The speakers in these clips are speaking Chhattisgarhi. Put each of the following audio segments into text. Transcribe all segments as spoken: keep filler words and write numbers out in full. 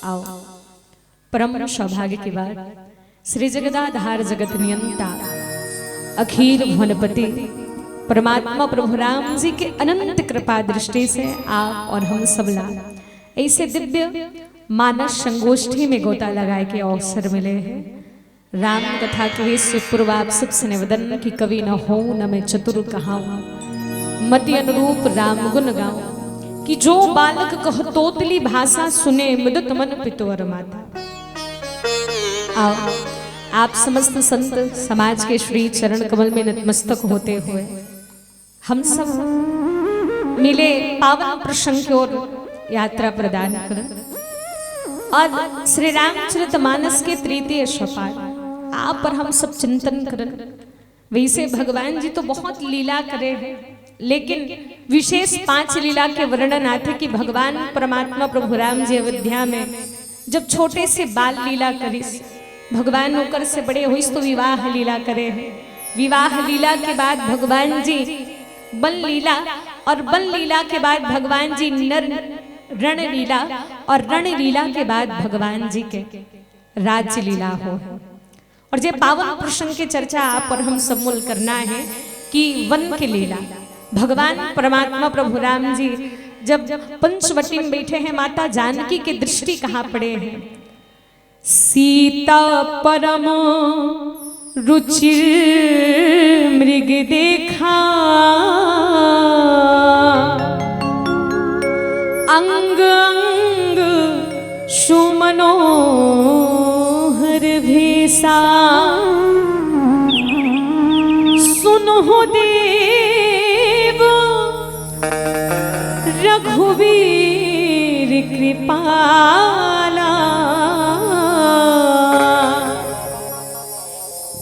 आओ, परम सौभाग्य की बात, श्री जगदाधार जगत नियंता अखिल भुवनपति परमात्मा प्रभु राम जी के अनंत कृपा दृष्टि से आप और हम सबला ऐसे दिव्य मानस संगोष्ठी में गोता लगाए के अवसर मिले हैं। राम कथा के सुपूर्व आप सबसे निवेदन कि कवि न हो न मैं चतुर कहाऊं, मति अनुरूप राम गुण गाऊं। कि जो बालक कह तोतली भाषा सुने, मुदित मन पितु और माता। आओ, आप समस्त संत समाज के श्री चरण कमल में नतमस्तक होते हुए हम सब मिले पावन प्रसंग की ओर यात्रा प्रदान करन और श्री रामचरित मानस के तृतीय सोपान आप पर हम सब चिंतन करन। वैसे भगवान जी तो बहुत लीला करे हैं, लेकिन विशेष पांच लीला के वर्णन आथे कि भगवान परमात्मा प्रभु राम जी अयोध्या में जब छोटे से बाल लीला करिस, भगवान ओकर से बड़े होइस तो विवाह लीला करे हैं। विवाह लीला के बाद भगवान जी बन लीला, और बन लीला के बाद भगवान जी नर रण लीला, और रण लीला के बाद भगवान जी के राज्य लीला हो। और जे पावन प्रसंग के चर्चा आप और हम सब मुल करना है कि वन के लीला, भगवान परमात्मा प्रभु राम जी जब पंचवटी में बैठे हैं, माता जानकी की दृष्टि कहाँ पड़े हैं? सीता परम रुचिर मृग देखा, अंग अंग सुमनोहर भेसा। सुनहु देव रघुवीर कृपाला,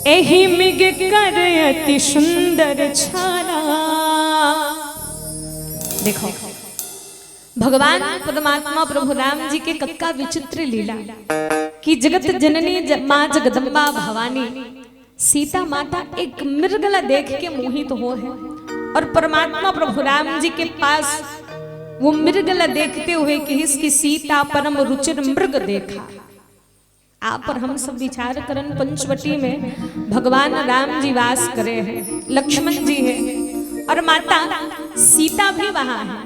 एहि मृग कर अति सुंदर छाला। देखो, भगवान परमात्मा प्रभु राम जी के कक्का विचित्र लीला कि जगत जननी ज-, माँ जगदम्बा भवानी सीता माता एक मृग ला देख के मोहित हो है और परमात्मा प्रभु राम जी के पास वो मृग ला देखते हुए कहिस कि सीता परम रुचिर मृग देखा। आप और हम सब विचार करन, पंचवटी में भगवान राम जी वास करे हैं, लक्ष्मण जी है और माता सीता भी वहां है,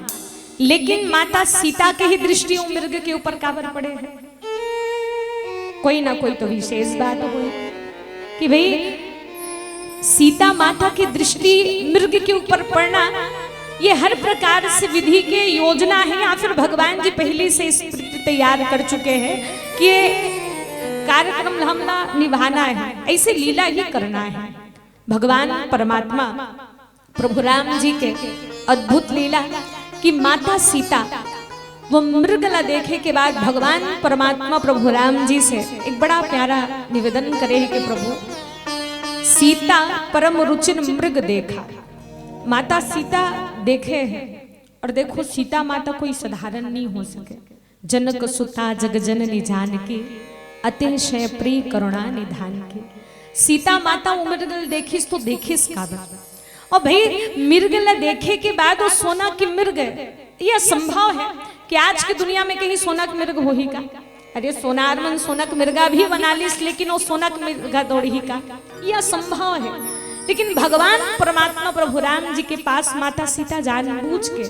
लेकिन माता सीता के ही दृष्टि वो मृग के ऊपर काबर पड़े है? कोई ना कोई तो विशेष बात हो कि भाई सीता माता की दृष्टि मृग के ऊपर पड़ना, ये हर प्रकार से विधि के योजना है या फिर भगवान जी पहले से स्क्रिप्ट तैयार कर चुके हैं कि ये कार्यक्रम हमला निभाना है, ऐसे लीला ही करना है। भगवान परमात्मा प्रभु राम जी के अद्भुत लीला कि माता सीता वो मृग ला देखे के बाद भगवान परमात्मा प्रभु राम जी से एक बड़ा प्यारा निवेदन करे है कि प्रभु, सीता परम रुचिर मृग देखा। माता सीता देखे हैं और देखो, सीता माता कोई साधारण नहीं हो सके। जनक सुता जग जननी जानकी, अतिशय प्रिय करुणा निधानकी। सीता माता वो मृग ला देखिस तो देखिस काबर? और भाई, मृग ला देखे के बाद वो सोना के मृग है, ये असंभव है कि आज की दुनिया में कहीं सोना के मृग होही का? अरे, सोनार मन सोना के मृगा भी बना लिस, लेकिन वो सोना के मृगा दौड़ही का? ये असंभव है। लेकिन भगवान परमात्मा प्रभु राम जी के पास माता सीता जानबूझ के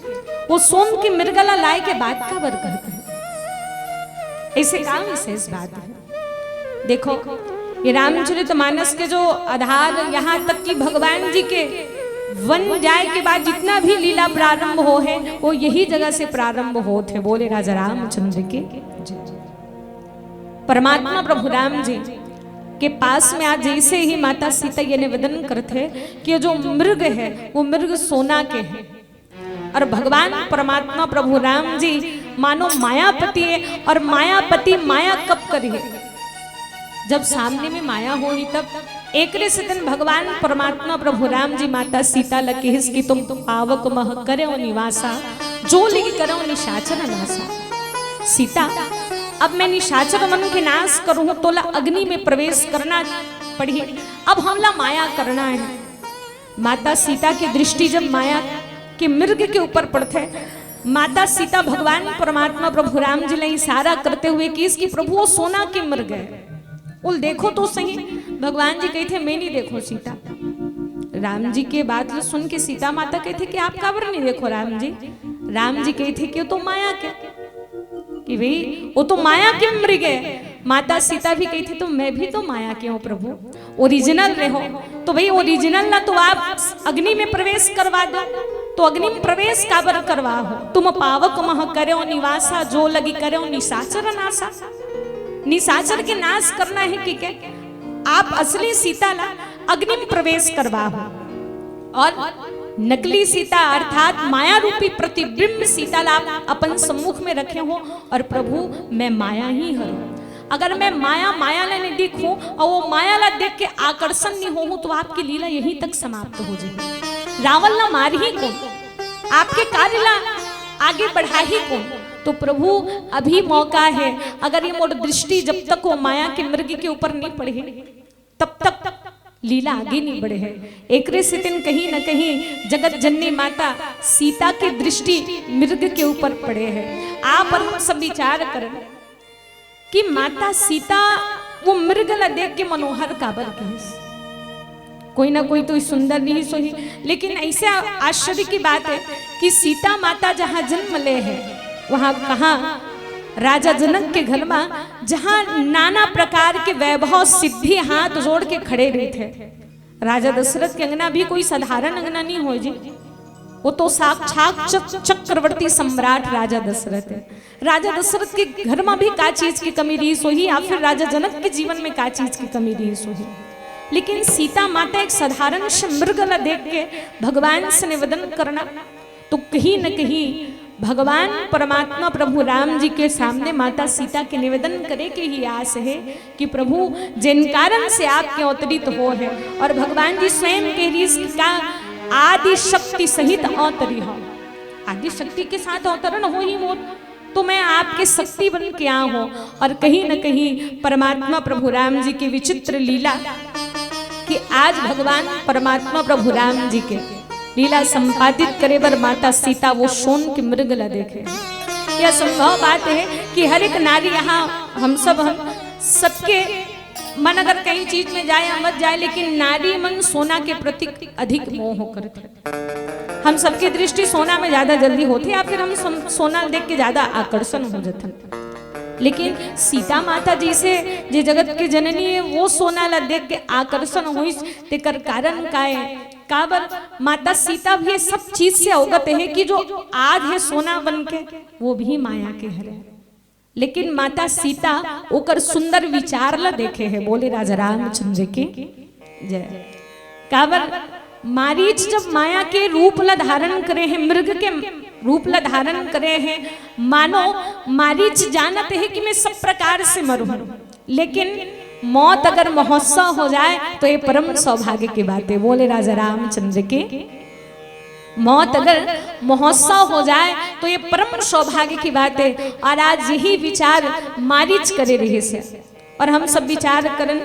वो सोन के मृग ला लाए के बात काबर कहत है? ऐसे का विशेष बात है? देखो, ये रामचरित मानस के जो आधार, यहाँ तक कि भगवान जी के वन जाए के बाद जितना भी लीला प्रारंभ हो है, वो यही जगह से प्रारंभ होत है। बोले राजा रामचंद्र की जय। परमात्मा प्रभु राम जी के पास में आज जैसे ही माता सीता ये निवेदन करत है कि जो मृग है वो मृग सोना के है, और भगवान परमात्मा प्रभु राम जी मानो मायापति है, और मायापति माया कब करी है? जब सामने में माया होही तब। एकरे से दिन भगवान परमात्मा प्रभु राम जी माता सीता ला कहिस कि तुम पावक मह करेव निवासा, जो लिख करेव निशाचर नासा। सीता, अब मैं निशाचर मन के नाश करूँ, तोला अग्नि में प्रवेश करना पड़ही। अब हमला माया करना है। माता सीता की दृष्टि जब माया के मृग के ऊपर पड़थे, माता सीता भगवान परमात्मा प्रभु राम जी ला इशारा करते हुए किहिस कि प्रभु, वो सोना के मृग हे, ओला देखो तो सही। भगवान जी कहिथे, मैं नहीं देखों सीता। राम जी के बात ला सुन के सीता माता कहिथे कि आप काबर नहीं देखो राम जी? राम जी कहिथे कि वो तो माया के, कि भाई वो तो माया के मृग हे। माता सीता भी कहिथे तो मैं भी तो माया के हूँ प्रभु, ओरिजिनल रहो। तो भाई ओरिजिनल ला तो आप अग्नि में प्रवेश करवा दो, तो अग्नि में प्रवेश काबर करवाहो? तुम पावक मह करेउ निवासा, जो लगी करेउ निशाचर नासा। निशाचर के नाश करना हे कि क्या? आप असली सीता ला अग्नि में प्रवेश करवाहो और नकली सीता अर्थात माया रूपी प्रतिबिंब सीता ला आप अपन सम्मुख में रखे हो। और प्रभु, मैं माया ही हरौं, अगर मैं माया, माया ला नहीं देखूं और वो माया ला देख के आकर्षण नहीं होहूं तो आपकी लीला यहीं तक समाप्त हो जाएगी। रावण ला मारही कोन, आपके कार्य ला आगे बढ़ाही कोन? तो प्रभु, अभी मौका हे, अगर ये मोर दृष्टि जब तक वो माया के मृग के ऊपर नहीं पड़े तब तक लीला आगे नहीं बढ़े हे। एकरे सेती कहीं न कहीं जगत जननी माता सीता के दृष्टि मृग के ऊपर पड़े हे। आप और हम सब विचार करें कि माता सीता वो मृग ला देख के मनोहर काबर किहिस? कोई ना कोई तो सुंदर नहीं सोही, लेकिन ऐसे आश्चर्य की बात हे कि सीता माता जहाँ जन्म ले हे, वहाँ कहाँ? राजा जनक के घर में, जहाँ नाना प्रकार के वैभव सिद्धि हाथ जोड़ के खड़े रहिथे। राजा दशरथ के अंगना भी कोई साधारण अंगना नहीं होय जी, वो तो साक्षात चक-, चक्रवर्ती सम्राट राजा दशरथ हे। राजा दशरथ के घर में भी का चीज की कमी रहिस होही या फिर राजा जनक के जीवन में का चीज की कमी रहिस होही, लेकिन सीता माता एक साधारण से मृग ला देख के भगवान से निवेदन करना, तो कहीं न कहीं भगवान परमात्मा प्रभु राम जी के सामने माता सीता के निवेदन करे के ही आस हे कि प्रभु, जिन कारण से आपके अवतरित हो हे, और भगवान जी स्वयं कहिस कि का आदि शक्ति सहित अवतरी हो, आदि शक्ति के साथ अवतरण होही मोर, तो मैं आपके शक्ति बन के आए हों। और कहीं न कहीं परमात्मा प्रभु राम जी की विचित्र लीला कि आज भगवान परमात्मा प्रभु राम जी के लीला संपादित करे बर माता सीता वो सोन के मृग ला देखे। यह संभव बात हे कि हर एक नारी, यहाँ हम सब, हम सबके मन अगर कहीं चीज में जाए या मत जाए, लेकिन नारी मन सोना के प्रति अधिक मोह करथे। हम सबके दृष्टि सोना में ज्यादा जल्दी होथे या फिर हम सम-, सोना देख के ज्यादा आकर्षण हो जाथे। लेकिन सीता माता जैसे जे जगत के जननी हे, वो सोना ला देख के आकर्षण होइस, तेकर कारण का हे? काबर माता सीता भी ये सब चीज से अवगत हे कि जो आज हे सोना बन के, वो भी माया के हरे। लेकिन माता सीता ओकर सुंदर विचार ला देखे हे। बोले राजा रामचंद्र की जय। काबर मारीच जब माया के रूप ला धारण करे हे, मृग के रूप ला धारण करे हे, मानो मारीच जानत हे कि मैं सब प्रकार से मरूं, लेकिन मौत अगर महोत्सव हो जाए तो ये परम सौभाग्य की बात हे। बोले राजा रामचंद्र की मौत अगर महोत्सव हो जाए तो ये परम सौभाग्य की बात हे। और आज यही विचार मारीच करे रहिस हे। और हम सब विचार करन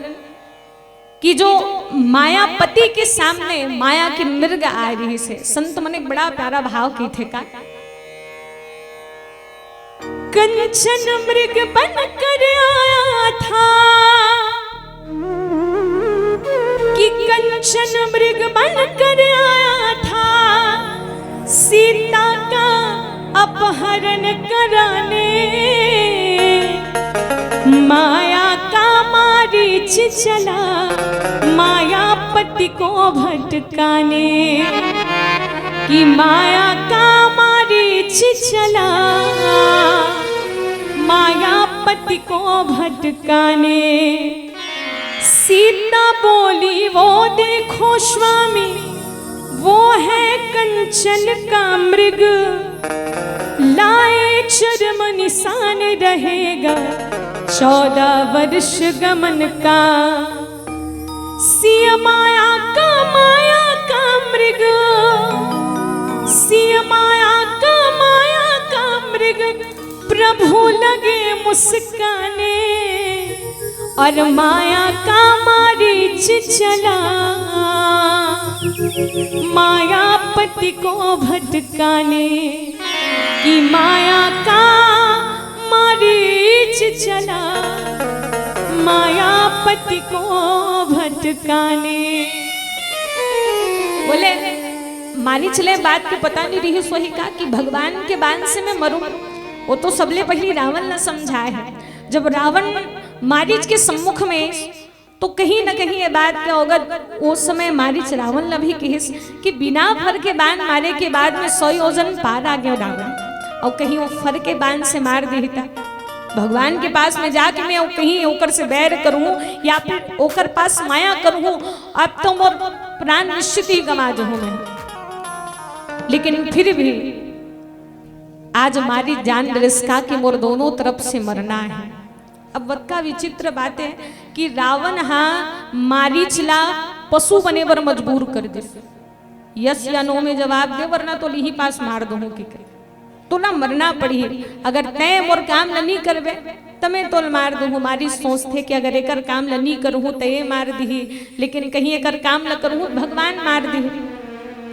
कि जो मायापति के सामने माया के मृग आए रहिस हे, संत मन एक बड़ा प्यारा भाव कहिथे का, कंचन मृग बन कर आया था, कि कंचन मृग बन कर आया था सीता का अपहरण कराने। माया का मारीच चला मायापति को भटकाने, कि माया का मारीच चला मायापति को भटकाने। सीता बोली, वो देखो स्वामी, वो है कंचन का मृग, लाए चरम निशान रहेगा चौदह वर्ष गमन का। सिय माया का माया का मृग, सिय माया का माया का मृग, प्रभु लगे मुस्काने। और माया का मारीच चला मायापति को भटकाने। कि माया का मारीच चला मायापति को भटकाने। बोले, मारीच ले बात के पता नहीं रहिस होही का कि भगवान के बाण से मैं मरूं। वो तो सबले पहली रावण ला समझाए हे। जब रावण मारीच के सम्मुख में तो कहीं न कहीं ये बात के अवगत ओ समय मारीच रावण ला भी कहिस कि बिना फर के बाण मारे के बाद में सौ योजन पार आ गयो रावण, और कहीं वो फर के बाण से मार देही त भगवान के पास में जाके मैं कहीं ओकर से बैर करूं या फिर ओकर पास माया करूं, अब तो मोर प्राण निश्चित ही गंवा जहूं मैं। लेकिन फिर भी आज मारीच जान डरिस का कि मोर दोनों तरफ से मरना हे। अब वतका विचित्र बात हे कि रावण हा मारीच ला पशु बने बर मजबूर कर दिस। यस या नो में जवाब दे, वरना तोला इही पास मार दूं कि कहे। तोला मरना पड़ही, अगर तैं मोर काम ला नी करबे त मैं तोला मार दूं। मारीच सोचथे कि अगर एकर काम ला नी करूं त ये मार दिही, लेकिन कहीं एकर काम ला करूं त भगवान मार दिही।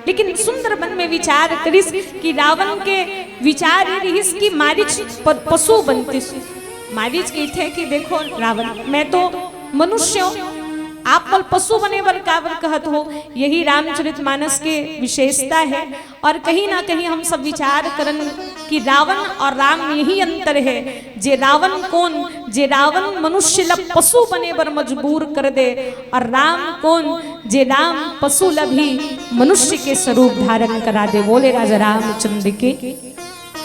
लेकिन सुंदर मन में विचार करिस कि रावण के विचार ये रहिस कि मारीच प-, पशु बनतिस। मारीच कहिथे कि देखो रावण, मैं तो मनुष्य हूं, आप मोला पशु बने बर काबर कहत हो? यही रामचरितमानस के विशेषता हे। और कहीं ना कहीं हम सब विचार करन कि रावण और राम में यही अंतर हे। जे रावण कोन, जे रावण मनुष्य ला पशु बने बर मजबूर कर दे, और राम कोन, जे राम पशु ला भी मनुष्य के स्वरूप धारण करा दे। बोले राजा रामचंद्र के।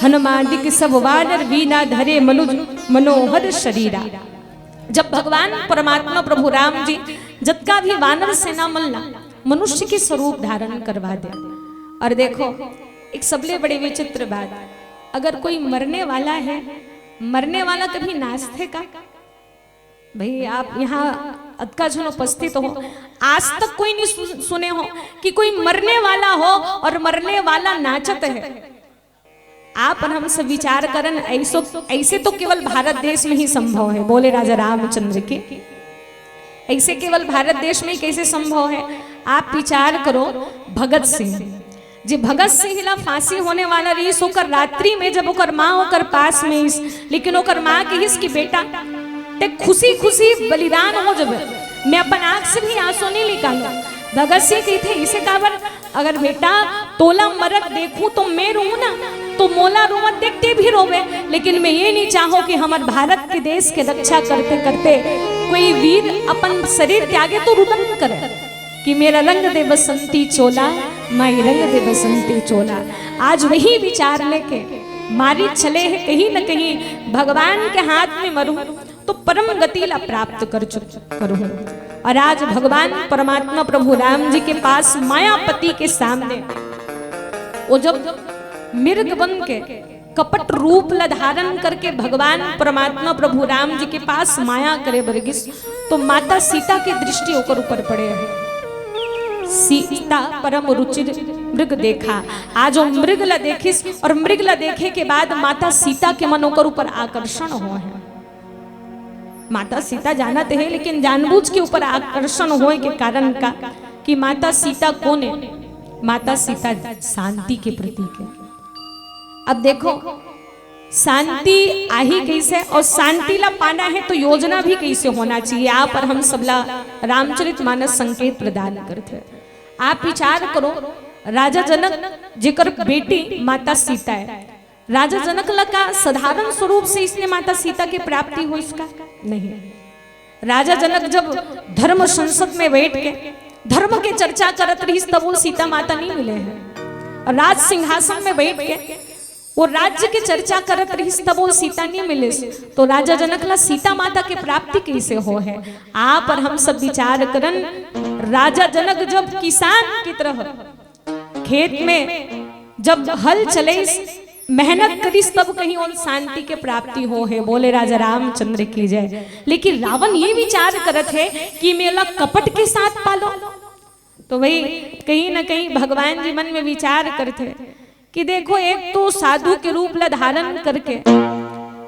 हनुमादिक सब वानर वीना धरे मनुज मनोहर शरीरा। जब भगवान परमात्मा प्रभु राम जी जतका भी वानर सेना मन ला मनुष्य के स्वरूप धारण करवा दे। और देखो, एक सबले बड़ी विचित्र बात, अगर कोई मरने वाला हे, मरने वाला कभी नाचथे का? भाई, आप यहाँ अतका झन उपस्थित हो, आज तक कोई नहीं सु-, सुने हो कि कोई मरने वाला हो और मरने वाला नाचत हे। आप और हम सब विचार करन, ऐसो, ऐसे तो केवल भारत देश में ही संभव हे। बोले राजा रामचंद्र के, ऐसे केवल भारत देश में ही कैसे संभव हे? आप विचार करो, भगत सिंह, जे भगत सिंह ला फांसी होने वाला रहिस, ओकर रात्रि में जब ओकर माँ ओकर पास में आइस, लेकिन ओकर माँ कहिस कि बेटा, तैं खुशी खुशी बलिदान हो जबे, मैं अपन आँख से भी आंसू नहीं निकालूं। भगत सिंह कहिथे, इसे काबर? अगर बेटा तोला मरत देखूं तो मैं रोऊं ना, तो मोला रोवत देख तैं भी रोवे, लेकिन मैं ये नहीं चाहूं कि हमर भारत के देश के रक्षा करते करते कोई वीर अपन शरीर त्यागे तो रुदन करे कि मेरा रंग दे बसंती चोला, माई रंग दे बसंती चोला। आज वही विचार लेके मारीच चले हे, कहीं न कहीं भगवान के हाथ में मरूं तो परम गति ला प्राप्त कर चुक करूं। और आज भगवान परमात्मा प्रभु राम जी के पास मायापति के सामने वो जब मृग बन के कपट रूप ला धारण करके भगवान परमात्मा प्रभु राम जी के पास माया करे बर गिस, तो माता सीता के दृष्टि ओकर ऊपर पड़े हे। सीता परम रुचिर मृग देखा। आज वो मृग ला देखिस और मृग ला देखे के बाद माता सीता के मन ओकर ऊपर आकर्षण होय हे। माता सीता जानत हे, लेकिन जानबूझ के ऊपर आकर्षण होय के कारण का कि माता सीता कोन हे? माता सीता शांति के प्रतीक हे। अब देखो, शांति आही कैसे और शांति ला पाना हे तो योजना भी कैसे होना चाहिए। आप और हम सबला रामचरित मानस संकेत प्रदान करथे। आप विचार करो, राजा जनक जेकर बेटी माता सीता हे, राजा जनक ला का साधारण स्वरूप से इसने माता सीता के प्राप्ति होइस का? नहीं। राजा जनक जब धर्म संसद में बैठ के धर्म के चर्चा करत रहिस, तब वो सीता माता नहीं मिले हे। और राज सिंहासन में बैठ के वो राज्य के चर्चा करत रहिस, तब वो सीता नहीं मिलिस। तो राजा जनक ला सीता माता के प्राप्ति कैसे होय हे? आप और हम सब विचार करन, राजा जनक जब किसान की तरह खेत में जब हल चले, मेहनत करिस, तब कहीं ओला शांति के प्राप्ति होय हे। बोले राजा रामचंद्र की जय। लेकिन रावण ये विचार करत हे कि मैं ओला कपट के साथ पालों। तो वही कहीं ना कहीं भगवान जी मन में विचार करथे कि देखो, एक तो साधु के रूप ला धारण करके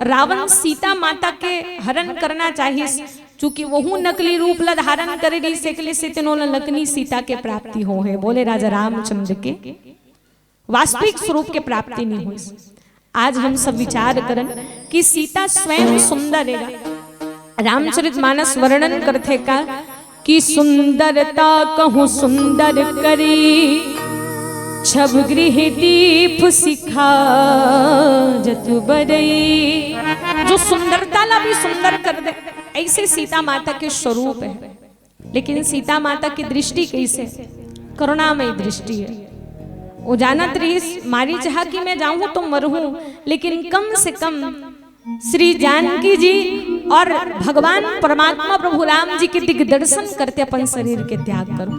रावण सीता माता के हरण करना चाहिस, चूंकि वहू नकली रूप ला धारण करे रहिस, एकले से तेन ओला नकली सीता के प्राप्ति होय हे। बोले राजा रामचंद्र के, वास्तविक स्वरूप के प्राप्ति नहीं होइस। आज हम सब विचार करन कि सीता स्वयं सुंदर हे। रामचरित मानस वर्णन करथे का कि सुंदरता कहूँ सुंदर करी, छब गृह दीप शिखा जतु बरई। जो सुंदरता ला भी सुंदर कर दे, ऐसे सीता माता के स्वरूप हे। लेकिन सीता माता की दृष्टि कैसे? करुणामयी दृष्टि हे। वो जानत रहिस मारीच हा कि मैं जाहूं तो मरहूं, लेकिन कम से कम श्री जानकी जी और भगवान परमात्मा प्रभु राम जी के दिग्दर्शन करते अपन शरीर के त्याग करूं।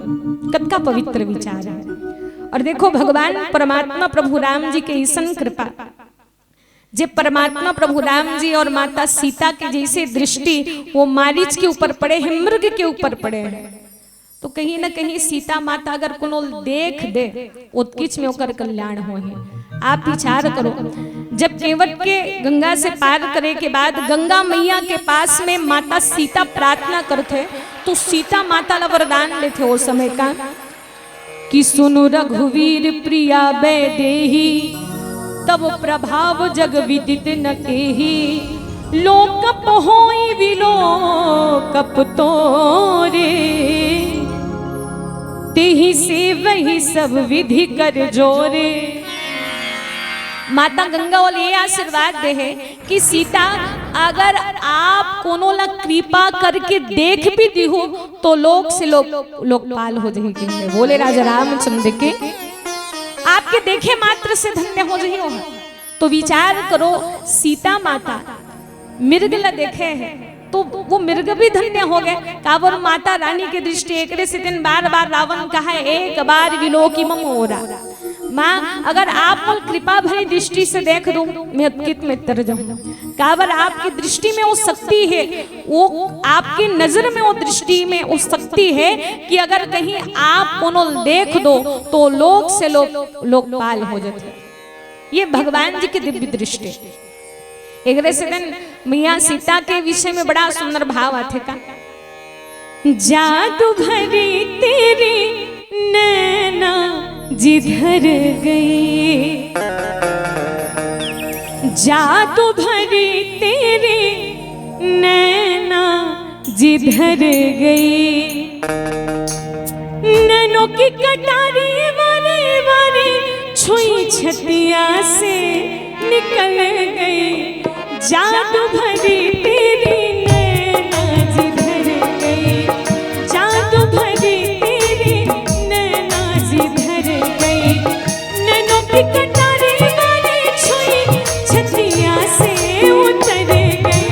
कतका पवित्र विचार हे। और देखो, भगवान परमात्मा प्रभु राम जी के ऐसन कृपा, जे परमात्मा प्रभु राम जी और माता सीता के जैसे दृष्टि वो मारीच के ऊपर पड़े हे, मृग के ऊपर पड़े हे, तो कहीं ना कहीं सीता माता अगर कोनो देख दे, ओतकीच में ओकर कल्याण होही। आप विचार करो, जब केवट के गंगा से पार करे के बाद गंगा मैया के पास में माता सीता प्रार्थना करथे, तो सीता माता ला वरदान लेथे ओ समय का कि सुनु रघुवीर प्रिया वैदेही, तब प्रभाव जग विदित न केही, लोकप होई विलोकप तोरे, तेहि सेवहि सब विधि कर जोरे। माता गंगा ओला ये आशीर्वाद दे हे कि सीता, अगर आप कोनो ला कृपा करके देख भी दिहू, तो लोक से लोक, लोकपाल हो जाही। बोले राजा रामचंद्र के, आपके देखे मात्र से धन्य हो जाही। तो विचार करो, सीता माता मृग ला देखे हे, तो वो मृग भी धन्य हो गे। काबर माता रानी के दृष्टि। एकरे सेती बार बार रावण कहे, एक बार विलोकी मम ओरा। माँ, अगर आप मोला कृपा भरी दृष्टि से देख दो, मैं अतकीच में तर जाहूं। काबर आपकी दृष्टि में वो शक्ति हे, वो आपकी नजर में वो दृष्टि में वो शक्ति हे कि अगर कहीं आप कोनो देख दो, तो लोक से लोक, लोकपाल हो जाथे। ये भगवान जी की दिव्य दृष्टि। एकरे सेती मैया सीता के विषय में बड़ा सुंदर भाव आथे का, जादू भरी तेरी नैना जिधर गई, जादू भरी तेरी नैना जिधर गई, नैनों की कटारी वारे वारे छुई छतिया से निकल गई। जादू भरी तेरी नैना जिधर गई, जादू भरी तेरी नैना जिधर गई, नैनों की कटारी वारे छुई छतिया से उतर गई।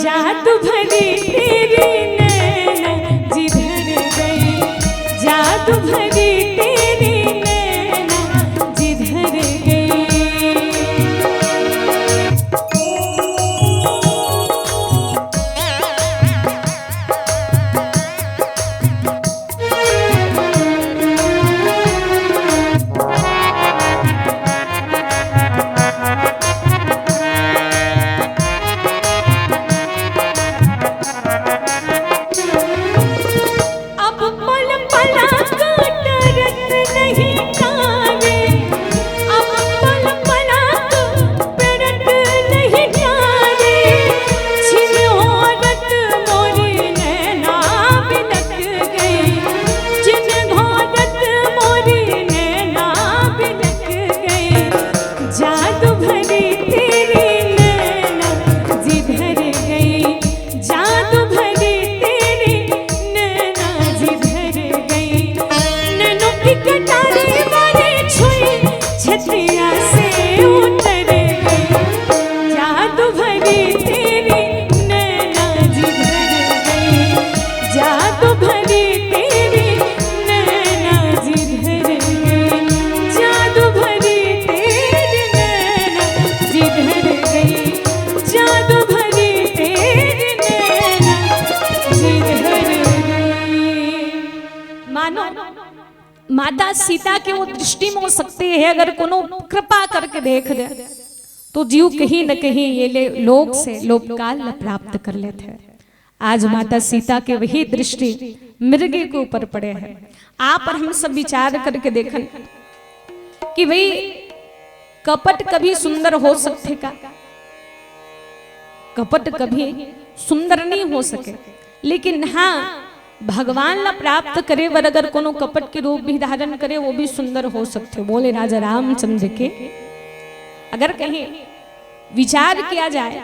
जादू भरी तेरी नैना जिधर गई, जादू भरी तेरी नैना जिधर गई। अब पल पलक टरत नहीं तारे, अब पल पलक टरत नहीं तारे। छिन ओरत मोरी नैना बिलक गई, छिन ओरत मोरी नैना बिलक गई। जादू भरी तेरी नैना जिधर गई, जादू भरी तेरी नैना जिधर गई, नैनों की कटारी वारे छुई छतिया से उतर गई। जादू भरी तेरी नैना जिधर गई, जादू भरी तेरी नैना जिधर गई, जादू भरी तेरी नैना जिधर गई, जादू भरी तेरी नैना जिधर गई। मानो माता सीता के वो दृष्टि में वो शक्ति हे, अगर कोनो कृपा करके देख दे, तो जीव कहीं न कहीं ये ले-, लोक से लोकपाल प्राप्त कर लेथे। आज माता सीता के वही दृष्टि मृग के ऊपर पड़े हे। आप और हम सब विचार करके देखन कि भाई, कपट कभी सुंदर हो सकथे का? कपट कभी सुंदर नहीं हो सके, लेकिन हाँ, भगवान ला प्राप्त करे बर अगर कोनो कपट के रूप भी धारण करे, वो भी सुंदर हो सकथे। बोले राजा रामचंद्र के। अगर कहीं विचार किया जाए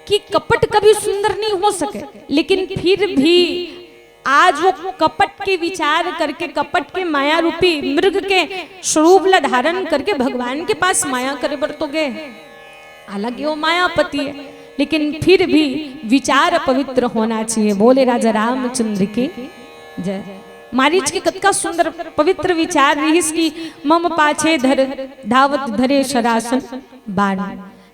कि कपट कभी सुंदर नहीं हो सके, लेकिन फिर भी आज वो कपट के विचार करके, कपट के माया रूपी मृग के स्वरूप ला धारण करके भगवान के पास माया करे बर तो गए हैं। हालांकि वो मायापति है, लेकिन फिर भी विचार पवित्र होना चाहिए। बोले राजा रामचंद्र की जय। मारीच के कतका सुंदर पवित्र विचार रहिस कि मम पाछे धर धावत धरे शरासन बाण,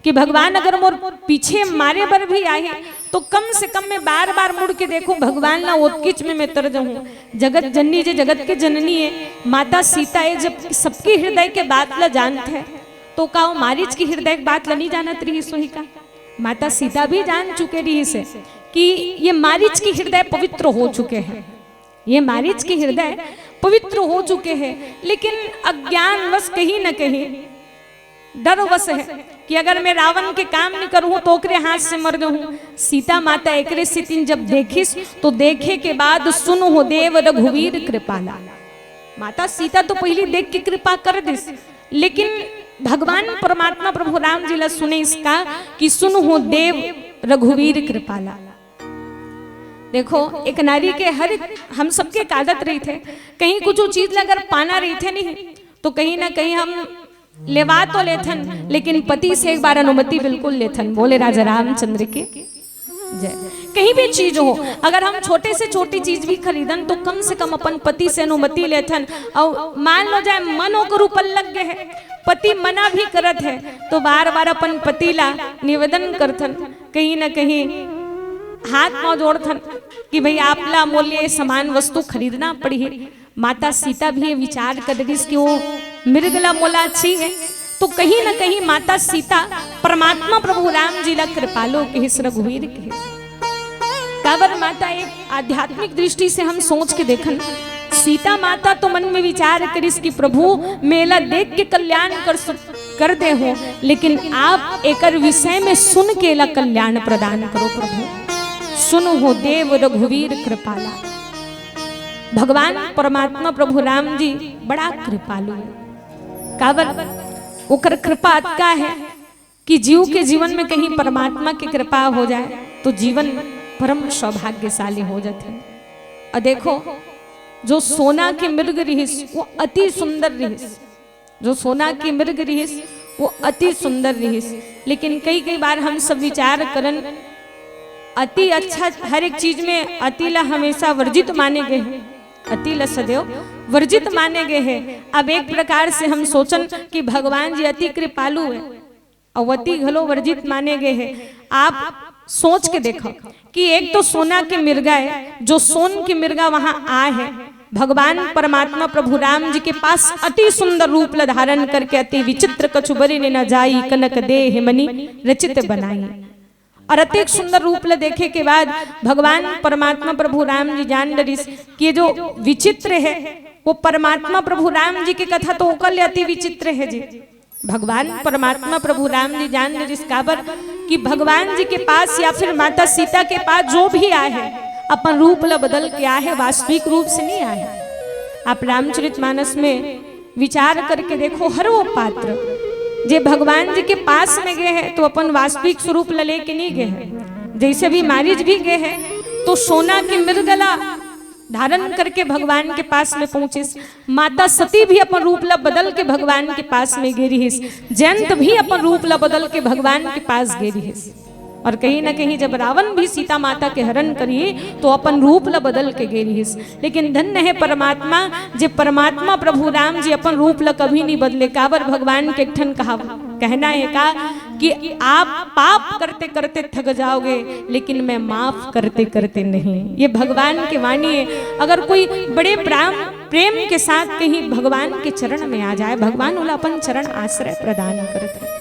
कि भगवान अगर मोर पीछे मारे बर भी आए हैं, तो कम से कम मैं बार बार मुड़ के देखूं, भगवान ला ओतकीच में मैं तर जाऊं। जगत जननी जे जगत के जननी है, माता सीता है, जब सबके हृदय के बात ला जानत है, तो का वो मारीच की हृदय के बात ला नहीं जानत रहिस होही का? माता सीता भी जान चुके रहिस हे कि ये मारीच की हृदय पवित्र हो चुके हैं, ये मारीच की हृदय पवित्र हो चुके हैं, लेकिन अज्ञानवश कहीं न कहीं डरवश है कि अगर मैं रावण के काम नहीं करूं तो ओकरे हाथ से मर जाऊं। सीता माता एकरे स्थिति जब देखिस, तो देखे के बाद सुनहु देव रघुवीर कृपाला। माता सीता तो पहली देख के कृपा कर दिस, लेकिन भगवान परमात्मा प्रभु राम जी ला सुने इसका कि सुनहु देव रघुवीर कृपाला। देखो, एक नारी के हर एक, हम सबके एक आदत रहिथे, कहीं कुछ चीज ला अगर पाना रहिथे नहीं, तो कहीं ना कहीं हम लेवा तो लेथन, लेकिन पति से एक बार अनुमति बिल्कुल लेथन। बोले राजा रामचंद्र की जय। कहीं भी चीज हो, अगर हम छोटे से छोटी चीज भी खरीदन, तो कम से कम अपन पति से अनुमति लेथन। और मान लो जाए मन ओकर ऊपर लग गए है, पति मना भी करत है, तो बार बार अपन पति ला निवेदन करथन, कहीं ना कहीं हाथ पांव जोड़थन कि भाई, आप ला मोर लिए सामान वस्तु खरीदना पड़ी है। माता सीता भी ये विचार कर रहिस कि वो मृग ला मोला चाहिए, तो कहीं ना कहीं माता सीता परमात्मा प्रभु राम जी ला कृपालु कहिस, रघुवीर कहिस। काबर माता, एक आध्यात्मिक दृष्टि से हम सोच के देखन, सीता माता तो मन में विचार करिस कि प्रभु, मैं एला देख के कल्याण कर सु-, कर दे हो, लेकिन आप एकर विषय में सुन के एला कल्याण प्रदान करो प्रभु। सुनहु देव रघुवीर कृपाला। भगवान परमात्मा प्रभु राम जी बड़ा कृपालु है। काबर ओकर कृपा अतका है कि जीव के जीवन में कहीं परमात्मा की कृपा हो जाए तो जीवन परम सौभाग्यशाली हो जाते। और देखो, जो सोना के मृग रिहिस वो अति सुंदर रिहिस, जो सोना के मृग रिहिस वो अति सुंदर रिहिस। लेकिन कई कई बार हम सब विचार करन, अति अच्छा, हर एक चीज में अति ला हमेशा वर्जित माने गए हैं, अति ला सदैव वर्जित माने गए हैं। अब एक प्रकार से हम सोचन कि भगवान जी अति कृपालु है, अउ अति घलो वर्जित माने गए हैं। आप सोच के देखो कि एक तो सोना के मिर्गा है, जो सोन के मिर्गा वहां आए है, भगवान परमात्मा प्रभु राम जी के पास अति सुंदर रूप ला धारण करके अति विचित्र कछु बरि न जाई, कनक देह मणि रचित बनाई। और अति सुंदर रूप ला देखे के बाद भगवान परमात्मा प्रभु राम जी जान डरिस कि ये जो विचित्र है, वो परमात्मा प्रभु राम जी की कथा तो ओकर ले अति विचित्र है जी। भगवान परमात्मा प्रभु राम जी जान डरिस, काबर कि भगवान जी के पास या फिर माता सीता के पास जो भी आए है, अपन रूप ला बदल के आए है, वास्तविक रूप से नहीं आए है। आप रामचरित मानस में विचार करके देखो, हर वो पात्र जे भगवान जी के पास में गए हैं तो अपन वास्तविक स्वरूप ला लेके नहीं गए हैं। जैसे भी मारीच भी गए हैं तो सोना के मृगला धारण करके भगवान के पास में पहुंचिस। माता सती भी अपन रूप ला बदल के भगवान के पास में गे रिहिस। जयंत भी अपन रूप ला बदल के भगवान के पास गे रिहिस। और कहीं ना कहीं जब रावण भी सीता माता के हरण करी तो अपन रूप ला बदल के गे रिहिस। लेकिन धन्य है परमात्मा, जे परमात्मा प्रभु राम जी अपन रूप ला कभी नहीं बदले। काबर भगवान के एक ठन कहा, कहना है का कि आप पाप करते करते थक जाओगे, लेकिन मैं माफ करते करते नहीं। ये भगवान की वाणी है। अगर कोई बड़े प्राम प्रेम के साथ कहीं भगवान के चरण में आ जाए, भगवान ओला अपन चरण आश्रय प्रदान करत है।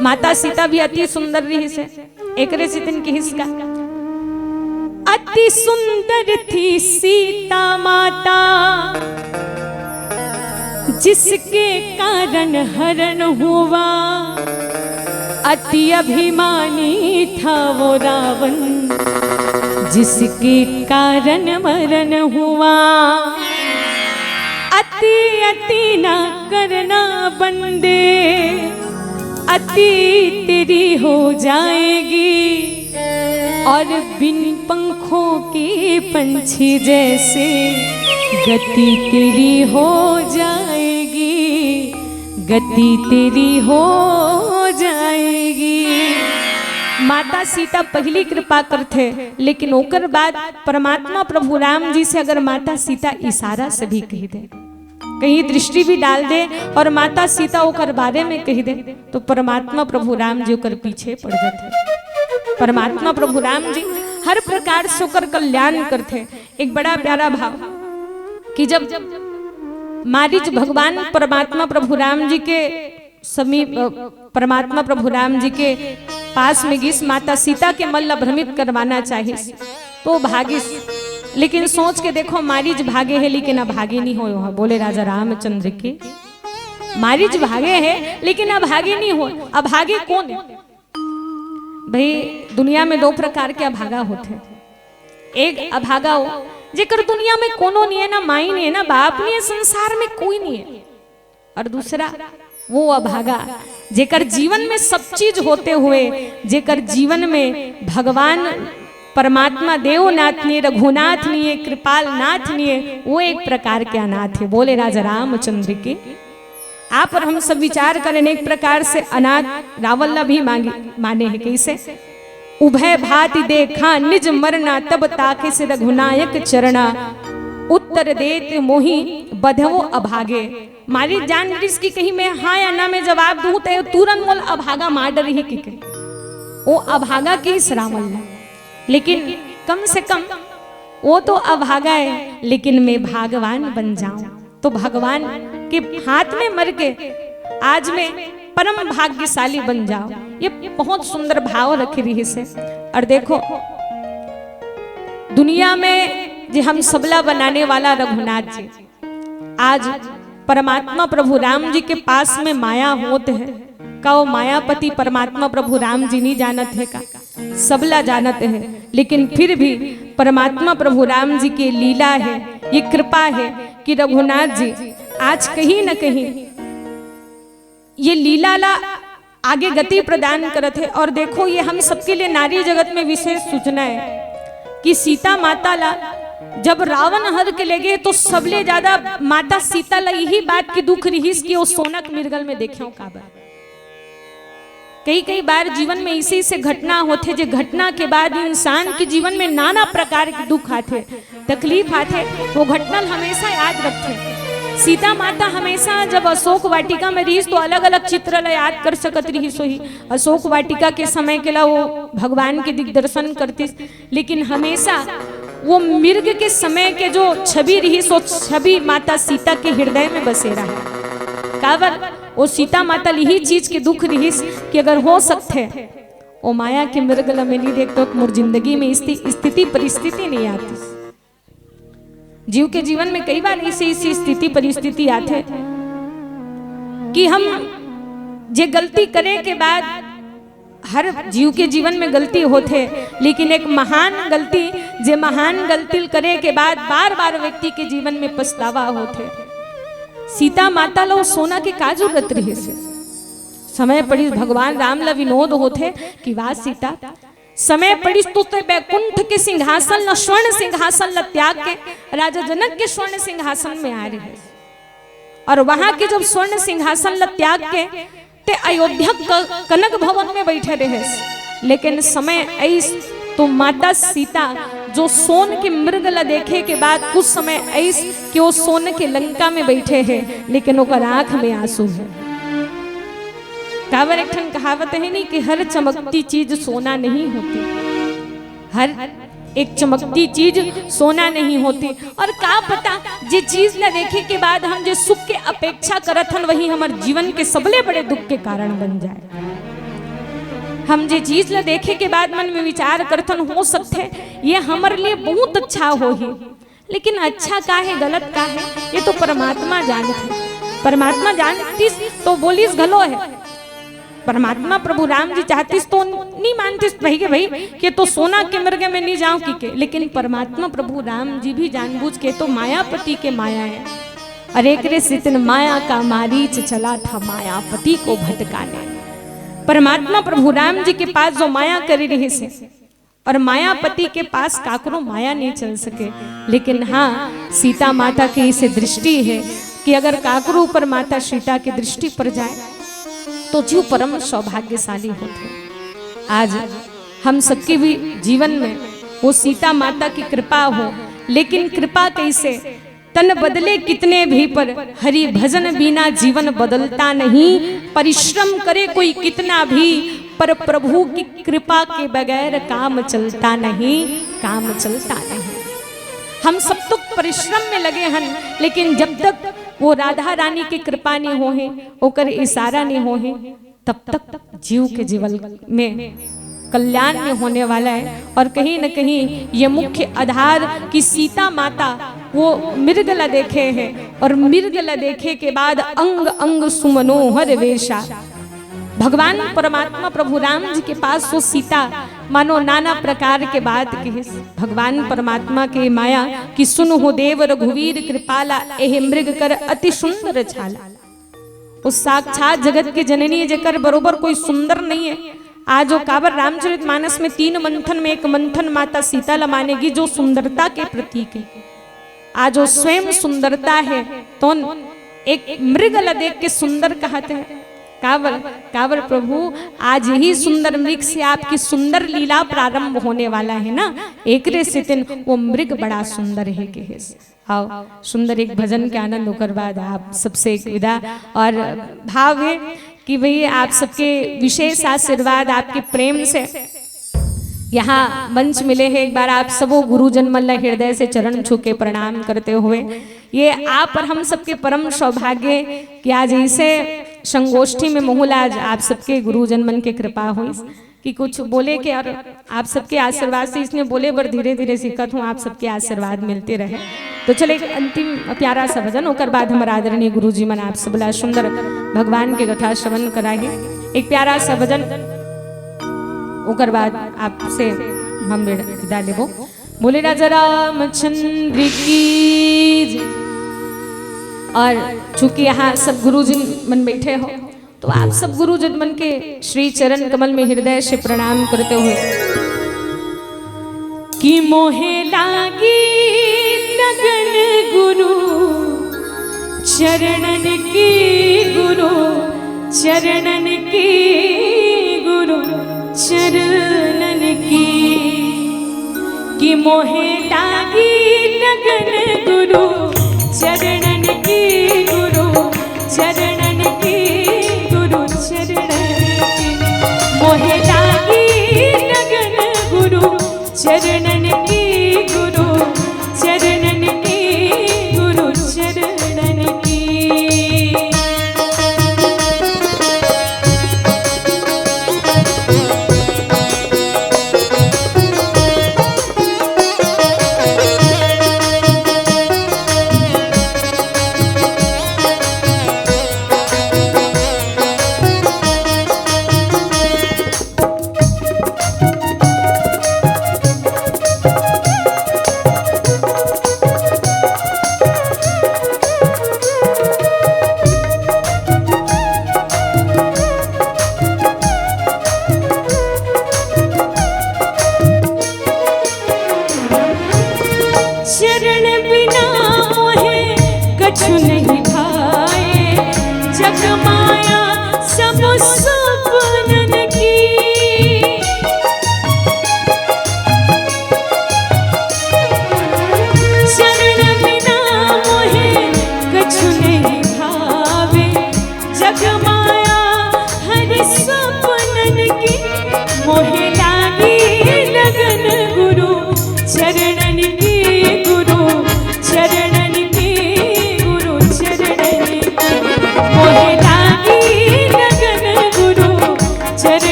माता सीता भी अति सुंदर रिहिस हे, एकरे सेती कहिस का, अति सुंदर थी सीता माता, जिसके कारण हरण हुआ, अति अभिमानी था वो रावण, जिसके कारण मरण हुआ। अति अति ना करना बंदे, अति तेरी हो जाएगी। और बिन पंखों के पंछी जैसे गति तेरी हो जाएगी, गति तेरी हो जाएगी। माता सीता पहली कृपा करथे, लेकिन ओकर बाद परमात्मा प्रभु राम जी से अगर माता सीता इशारा से भी कह दे, कहीं दृष्टि भी डाल दे और माता सीता ओकर बारे में कह दे, तो परमात्मा प्रभु राम जी ओकर पीछे पड़ जाते। परमात्मा प्रभु राम जी हर प्रकार से ओकर कल्याण करते। एक बड़ा प्यारा भाव कि जब मारीच भगवान परमात्मा प्रभु राम जी के समीप, अ, परमात्मा प्रभु राम जी के पास में गिस, माता सीता के मन ला भ्रमित करवाना चाहिस, तो भागिस। लेकिन सोच के देखो, मारीच भागे है लेकिन अभागे नहीं होय। बोले राजा रामचंद्र की, मारीच भागे है लेकिन अभागे नहीं होय। अभागे कौन है भाई? दुनिया में दो प्रकार के अभागा होते। एक अभागा हो जेकर दुनिया में कोनो नहीं है, ना माई नहीं है, ना बाप नहीं है, संसार में कोई नहीं है। और दूसरा वो अभागा जेकर जीवन में सब चीज होते हुए, जेकर जीवन में भगवान परमात्मा देवनाथ नहीं है, रघुनाथ नहीं है, कृपाल नाथ नहीं है, वो एक प्रकार के अनाथ है। बोले राजा रामचंद्र के। आप और हम सब विचार करें, एक प्रकार से अनाथ रावल ला भी मांगे, माने है। कैसे? उभय भांति देखा निज मरना, तब ताके से रघुनायक चरना। उत्तर देत मोहि बधवो अभागे। मारी जान रिस कि कहीं मैं हाँ या ना में जवाब दूं, तो तुरंत मोल अभागा मार डरही कि के। ओ अभागा की श्रावण ला। लेकिन कम से कम वो तो अभागा है, लेकिन मैं भागवान बन जाऊं, तो भगवान के हाथ में मर के आज मैं परम भाग्यशाली बन जाऊं। ये बहुत सुंदर भाव रखे रही से। और देखो, दुनिया में जे हम सबला बनाने वाला रघुनाथ जी, आज परमात्मा प्रभु राम जी के पास में माया होत है का, वो मायापति परमात्मा प्रभु राम जी नहीं जानत है का? सबला जानत है, लेकिन फिर भी परमात्मा प्रभु राम जी के लीला है, ये कृपा है कि रघुनाथ जी आज कहीं न कहीं ये लीला ला आगे गति प्रदान करत है। और देखो, ये हम सबके लिए नारी जगत में विशेष सूचना है कि सीता माता ला जब रावण हर के ले गए, तो सबले ज्यादा माता सीता ला यही बात की दुख रहीस कि वो सोनक मिर्गल में देखे काबर। कई कई बार जीवन में इसे इसे घटना होते, जे घटना के बाद इंसान के जीवन में नाना प्रकार के दुख आते, तकलीफ आते, वो घटना हमेशा याद रखते। सीता माता हमेशा जब अशोक वाटिका में रहीस, तो अलग अलग चित्र ला याद कर सकत रहीस होही। अशोक वाटिका के समय के ला वो भगवान के दिग्दर्शन करतीस, लेकिन हमेशा वो मिर्ग के समय के जो छवि रहीस, वो छवि माता सीता के हृदय में बसे रहा। काबर? वो सीता माता ला यही चीज के दुख रहीस कि अगर हो सकते, वो माया के मिर्ग ला मैं नहीं देखतो, तो मोर जिंदगी में स्थिति परिस्थिति नहीं आती। जीव के जीवन में कई बार ऐसी ऐसी स्थिति परिस्थिति आते कि हम जे गलती करे के बाद, हर जीव के जीवन में गलती होते, लेकिन एक महान गलती, जे महान गलती करे के बाद बार बार व्यक्ति के जीवन में पछतावा होते। सीता माता ला वो सोना के का जरूरत रहीस? समय पड़ी भगवान राम ला विनोद होते कि वाह सीता, समय पड़िस तो ते बैकुंठ के सिंहासन ला, स्वर्ण सिंहासन ला त्याग के राजा जनक के स्वर्ण सिंहासन में आ रहे। और वहां के जब स्वर्ण सिंहासन ला त्याग के ते अयोध्या क-, कनक भवन में बैठे रहे, लेकिन समय ऐस तो माता सीता जो सोन के मिर्ग ला देखे के बाद कुछ समय ऐस कि वो सोन के लंका में बैठे हैं, लेकिन ओकर आंख में आंसू है। काबर एक ठन कहावत है नहीं कि हर चमकती चीज सोना नहीं होती, हर एक चमकती चीज सोना नहीं होती। और का पता, जे चीज ला देखे के बाद हम जे सुख के अपेक्षा करत हन, वही हमर जीवन के सबले बड़े दुख के कारण बन जाए। हम जे चीज ला देखे के बाद मन में विचार करथन, हो सकथे ये हमर लिए बहुत अच्छा होही, लेकिन अच्छा का है, गलत का है, ये तो परमात्मा जानथे। परमात्मा जानतिस तो बोलिस घलो हे, परमात्मा प्रभु राम जी चाहतिस तो नी मानतिस, भाई के भाई, के तो सोना के मृग में नी जांव की के, लेकिन परमात्मा प्रभु राम जी भी जानबूझ के तो मायापति के माया हे। अरे एकरे सेतिन माया का मारीच चला था मायापति को भटकाने। परमात्मा प्रभु राम जी के पास जो माया करे रहिस हे, और मायापति के पास काकरो माया नहीं चल सके। लेकिन हाँ, सीता माता की इसे दृष्टि है कि अगर काकरो ऊपर माता सीता की दृष्टि पड़ जाए तो जीव परम सौभाग्यशाली होते। आज हम सबके भी जीवन में वो सीता माता की कृपा हो, लेकिन कृपा कैसे? तन बदले कितने भी पर, हरि भजन बिना जीवन बदलता नहीं। परिश्रम करे कोई कितना भी, पर प्रभु की कृपा के बगैर काम चलता नहीं, काम चलता नहीं। हम सब तो परिश्रम में लगे हन, लेकिन जब तक वो राधा रानी की कृपा नहीं हो है, ओकर इशारा नहीं हो है, तब तक जीव के जीवन में कल्याण नहीं होने वाला है। और कहीं न कहीं ये मुख्य आधार कि सीता माता वो मृग ला देखे हैं और मृग ला देखे के बाद अंग अंग सुमनोहर वेशा। भगवान परमात्मा प्रभु राम जी के पास वो सीता मानो नाना प्रकार के बात कहिस। भगवान परमात्मा के माया कि सुन हो देव रघुवीर कृपाला, एह मृग कर अति सुंदर छाला। वो साक्षात जगत के जननी है, जेकर बरोबर कोई सुंदर नहीं है। आज वो काबर रामचरित मानस में तीन मंथन में एक मंथन माता सीता ला मानेगी, जो सुंदरता के प्रतीक है। आज वो स्वयं सुंदरता है, तो एक मृग ला देख के सुंदर कहते हैं। काबर, काबर प्रभु, आज यही सुंदर मृग से आपकी सुंदर लीला प्रारंभ होने वाला है ना। एकरे सेतिन वो मृग बड़ा सुंदर है के हे। आओ, सुंदर एक भजन के आनंद, ओकर बाद आप सबसे एक विदा। और भाव है कि भाई, आप सबके विशेष आशीर्वाद, आपके प्रेम से यहाँ मंच मिले हैं। एक बार आप सबो गुरुजन मन ला हृदय से चरण छू के प्रणाम करते हुए, ये आप और हम सबके परम सौभाग्य कि आज ऐसे संगोष्ठी में महू ला आज आप सबके गुरुजन मन के कृपा होइस कि कुछ बोले के, और आप सबके आशीर्वाद से इसने बोले बर धीरे धीरे सीखत हूँ, आप सबके आशीर्वाद मिलते रहे। तो चले, एक अंतिम प्यारा सा भजन, ओकर बाद हमर आदरणीय गुरु जी मन आप सब ला सुंदर भगवान के कथा श्रवण कराही। एक प्यारा सा भजन, ओकर बाद आपसे हम विदा लेबो। बोले राजा रामचंद्र की जय। और चूंकि यहाँ सब गुरुजन मन बैठे हो, तो आप सब गुरुजन मन के श्री चरण कमल में हृदय से प्रणाम करते हुए कि मोहे लागी लगन गुरु चरणन की, गुरु चरणन की, गुरु चरणन की, कि मोहे लागी लगन गुरु चरणन की, गुरु चरणन की, गुरु चरणन की, मोहे लागी लगन गुरु चरणन की, गुरु चरणन की, गुरु चरणन की।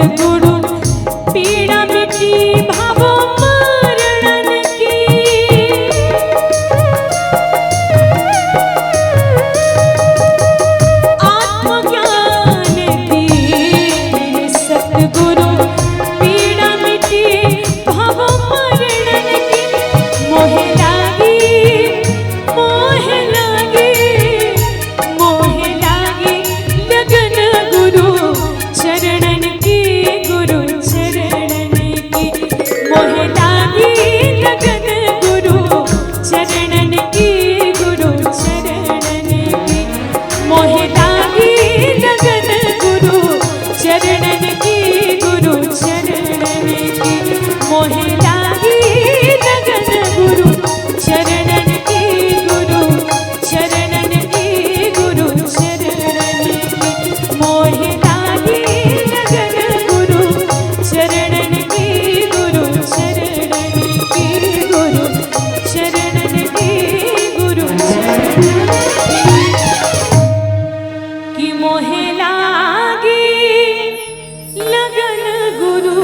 गुरु पीड़ा मिटी भावो मरणन की। आत्मज्ञान दीन सतगुरु पीड़ा मिटी भावो मरणन की। मोहे लागी, मोहे लागी, मोहे लागी लगन गुरु चरणन की, गुरु चरणन की। मोहे लागी लगन गुरु चरणन की, गुरु चरणन की। मोहे लागी लगन गुरु चरणन की, गुरु चरणन की। मोहे लागी लगन गुरु चरणन की, गुरु चरणन की, गुरु चरणन की। मोहे लागी लगन गुरु चरणन की, गुरु चरणन की, गुरु चरणन की, गुरु चरणन की। कि मोहे लागी लगन गुरु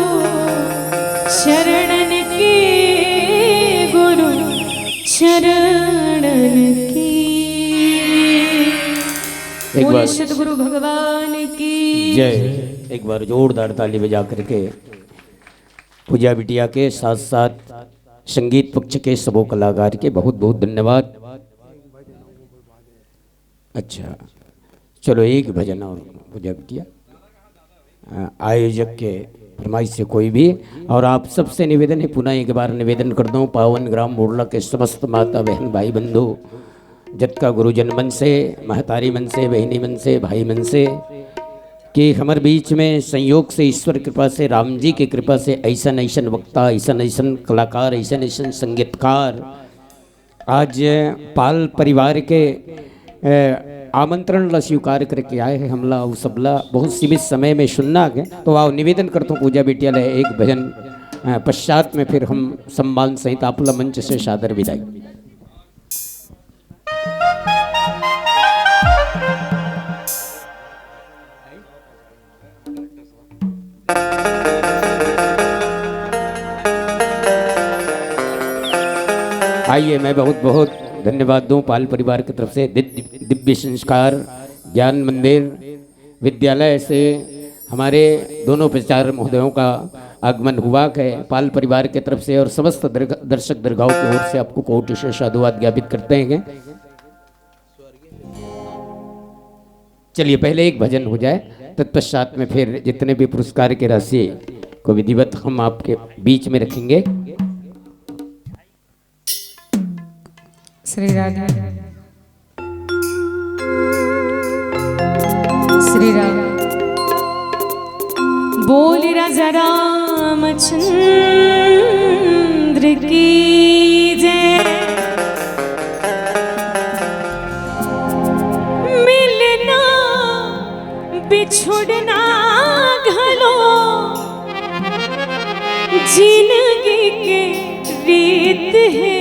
चरणन की, गुरु चरणन की। एक बोले बार सतगुरु भगवान की जय। एक बार जोरदार ताली बजा करके पूजा बिटिया के साथ साथ संगीत पक्ष के सबो कलाकार के बहुत बहुत धन्यवाद। अच्छा, चलो एक भजन और पूजा बिटिया। अ, आयोजक के फरमाइश से कोई भी, और आप सबसे निवेदन है, पुनः एक बार निवेदन कर दूं, पावन ग्राम मोड़ला के समस्त माता बहन भाई बंधु, जतका गुरुजन मन से, महतारी मन से, बहिनी मन से, भाई मन से, कि हमर बीच में संयोग से, ईश्वर कृपा से, राम जी के कृपा से ऐसन ऐसन वक्ता, ऐसन ऐसन कलाकार, ऐसन ऐसन संगीतकार आज पाल परिवार के, अ, आमंत्रण ला स्वीकार करके आए हैं। हमला अउ सबला बहुत सीमित समय में सुनना है, तो आओ निवेदन करता हूँ पूजा बिटिया ले एक भजन, अ, पश्चात में फिर हम सम्मान सहित आपला मंच से सादर विदाई। आइए, मैं बहुत बहुत धन्यवाद दूं पाल परिवार की तरफ से, दिव्य दिव्य संस्कार ज्ञान मंदिर विद्यालय से हमारे दोनों प्राचार्य महोदयों का आगमन हुआ है। पाल परिवार की तरफ से और समस्त दर्ग-, दर्शक दर्गाओं की ओर से आपको कोटि से साधुवाद ज्ञापित करते हैं। चलिए, पहले एक भजन हो जाए, तत्पश्चात में फिर जितने भी पुरस्कार की राशि को विधिवत हम आपके बीच में रखेंगे। श्री राधे। श्री राम। बोल राजा रामचंद्र की जय। मिलना बिछुड़ना घलो जिंदगी के रीत हे।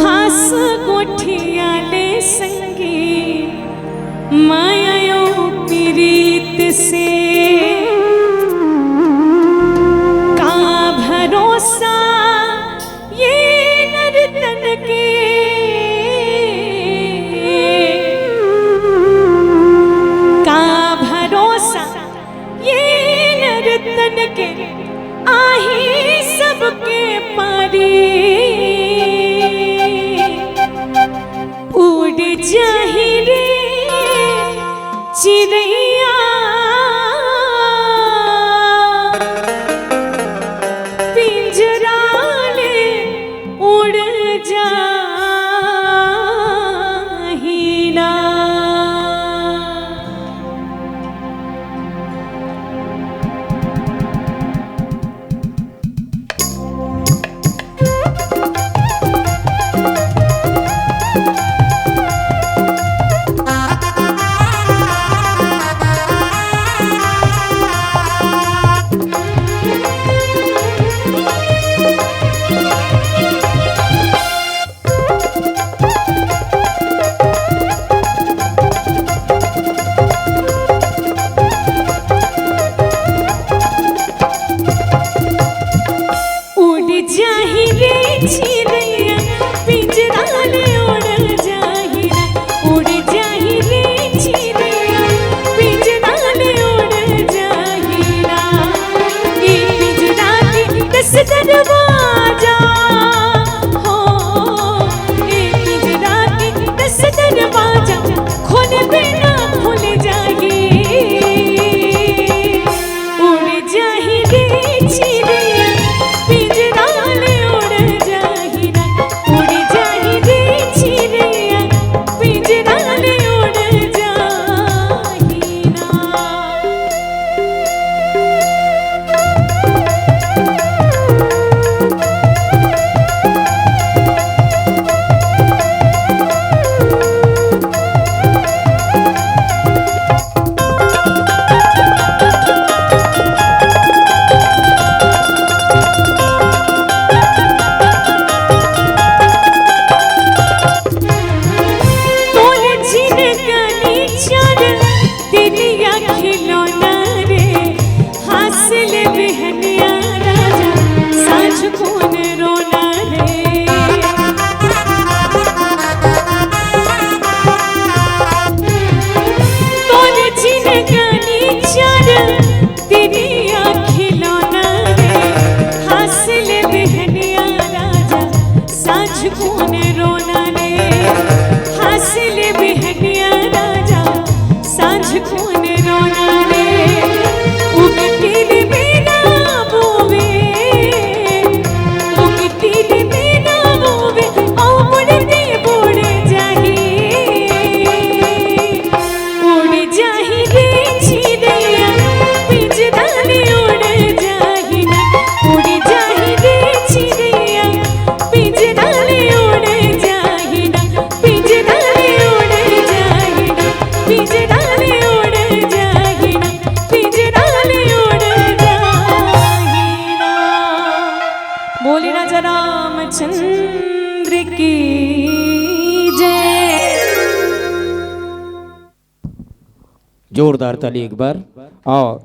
हंस गोठिया ले संगी माया यो पीरीत से। का भरोसा ये नर्तन के, का भरोसा ये नर्तन के, आही सबके पारी। उड़ जाही रे चिड़ैया पिंजरा ले, उड़ जाही ना। बिटिया खिलौना रे, हंस ले बिहनिया राजा, सांझ कुन रोना रे। तोर जिनगानी चार तिरिया खिलौना रे, हंस ले बिहनिया राजा, सांझ कुन रोना रे। हंस ले बिहनिया राजा, सांझ कुन रोना रे। उगती ले बेना बोवे, उगती ले बेना बोवे, औ मुड़ती बुड़ जाही। उड़ जाही रे चिड़ैया, पिंजरा ले उड़ जाही ना। उड़ जाही रे चिड़ैया, पिंजरा ले उड़ जाही ना। पिंजरा ले उड़ जाही ना। पिंजरा ले उड़ जाही ना। पिंजरा ले उड़ जाही ना। बोले राजा रामचंद्र की जय। जोरदार ताली एक बार। और